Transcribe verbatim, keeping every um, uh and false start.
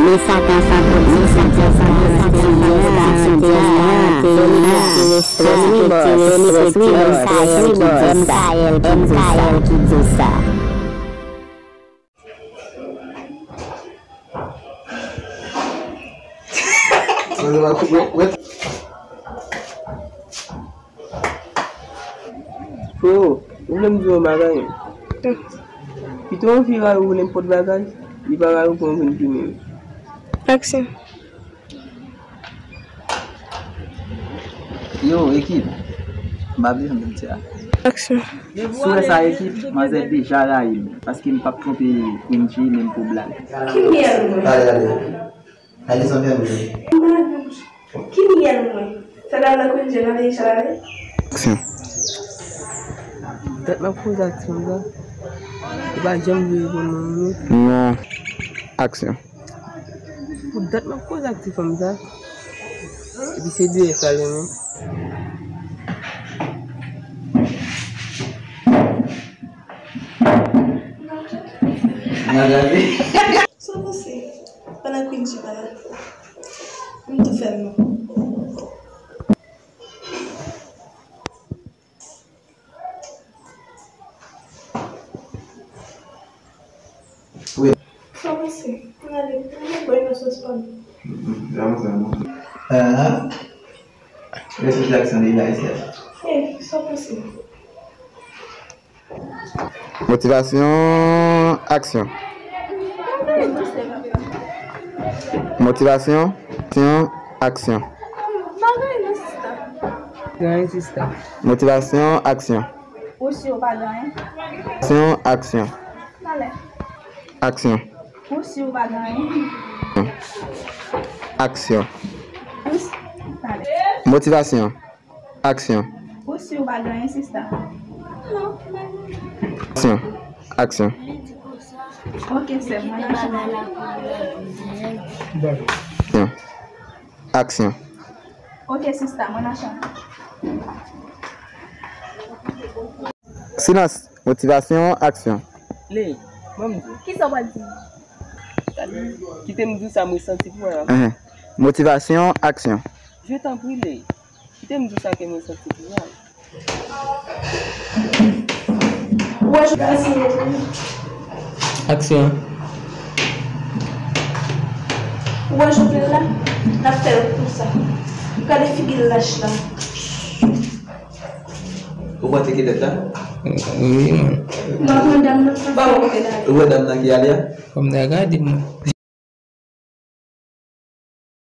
E sa k ap fè pwodiksyon djaz la, se li menm ki reskonsab, se li menm ki reskonsab, se M K L ki di sa. M K L ki di sa. Freo, ou vle m di w yon bagay? Pito yon fi rayi w pou nenpòt bagay, li pa rayi w pou yon grenn pimen. Aksyon. Yo, ekip, m pa vle janm di a. Aksyon. Si w wè sa, ekip, manzè deja rayi m, paske m p ap twonpe Queen G menm pou blag. Ki myèl mwen? Ale, ale. Ale, zanmi an, ale. Ki myèl mwen? Sa dam nan Queen G nan veye chalale? Aksyon. Dat m ap koze ak ti fanm sa, li pa janm vle reponn mwen, non. Non. Aksyon. Pou dat m ap koze ak ti fanm sa, epi se de F la li renmen. N a gade. Sa w panse? Pandan Queen G pa la, m tou fè l non. Wi. Sa w panse? Ann ale, ann ale bwè yon sòs pa m. Ahan. Respè Jackson, li la, isit. Eh, sa w panse? Motivasyon, aksyon. Motivasyon, aksyon, aksyon. Gen anyen, sista. Motivasyon, aksyon. Ou si ou pa gen anyen? Aksyon, aksyon. Talè. Aksyon. Ou si ou pa gen anyen? Aksyon. Ou si, talè. Motivasyon. Aksyon. Ou si ou pa gen anyen, sista? Non, m pa gen anyen. Aksyon. Aksyon. Ok, sè m, mwen nan chanm. Aksyon. Aksyon. Ok, sista, mwen nan chanm. Silans. Motivasyon, aksyon. Ley, ban m di w. Kisa w pral di m? Gade, kite m di w sa m resanti pou w la. Ahan. Motivasyon, aksyon. Je t'en prie, Ley. Kite m di w sa ke m resanti pou w la. Ou wè Jovenel la? Aksyon. Ou wè Jovenel la? N ap fè l konsa. Gade figi lach la. Ou pran teke tèt la? Wi, man. Ou wè dam nan ki ale a? Fò m ta gade, man.